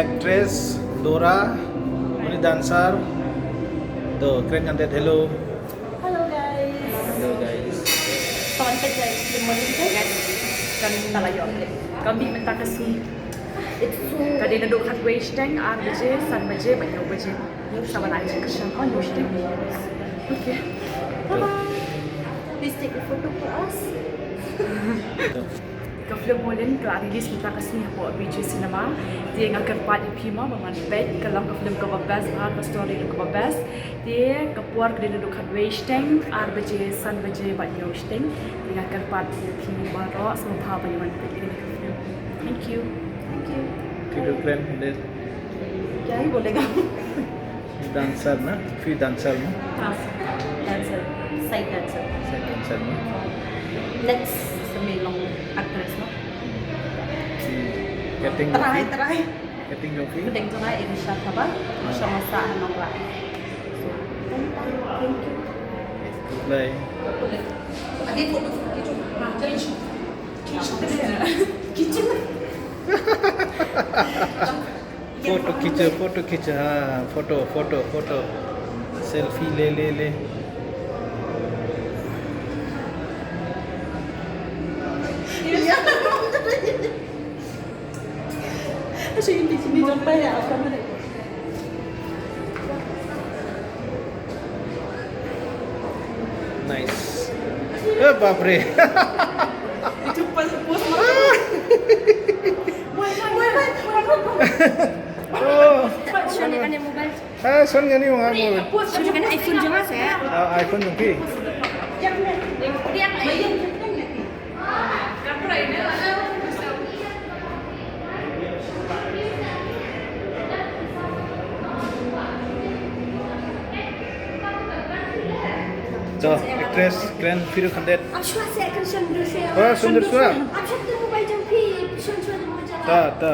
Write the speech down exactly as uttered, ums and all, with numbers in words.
Actress Dora, muni dancer. To, kren kan det hello. Hello guys. Hello guys. Ton ka jai film muni kan. Kan tala yo. Kami mynta ka sngi. It's so. Ka dei naduh khatwei shiteng, ar baje, san baje, bad hynñiew baje. Sa ban ai kyrshan, oh, hynñiew shiteng. Okay. Bye bye. Please take a photo for us. Ka film Molin ka la release mynta ka sngi hapoh Bijou Cinema. Te nga kyrpad ïa phi mo ba ngan peit, ka long ka film kaba best bha, ka story ruh kaba best. Te ka por ka dei naduh khatwei shiteng, ar baje, san baje bad hynñiew shiteng. Te nga kyrpad ïa phi baroh sngewbha ban wan peit ïa ka film. Thank you. Thank you. Phi ruh kren, det. Kya hi bolega? Dancer na? Phi dancer na? Ah, dancer. Side dancer. Side dancer na? Next sa me long actress no. Phi acting Try, phi? try. Acting jong phi? Pdeng jong nga Elisha Thabah. Shong sa Nongrah. So, thank you. Bye. Agi photo, photo, photo. Kitchen. Kitchen. Photo khich, photo khich, ha, photo, photo, photo. Selfie le, le, le. Nice. Eh, bapre. Oh. Shon ïa kane mobile. Ah, shon ïa kane mobile. Shon ïa kane iPhone jong nga seh. Ah, iPhone jong phi. To, actress, kren, phi ruh kren det. Am shuwa seh, kan shon ruh seh. Oh, shon ruh seh. Am shon te mobile jong phi, shon shuwa jong mobile jong nga. Ta, ta.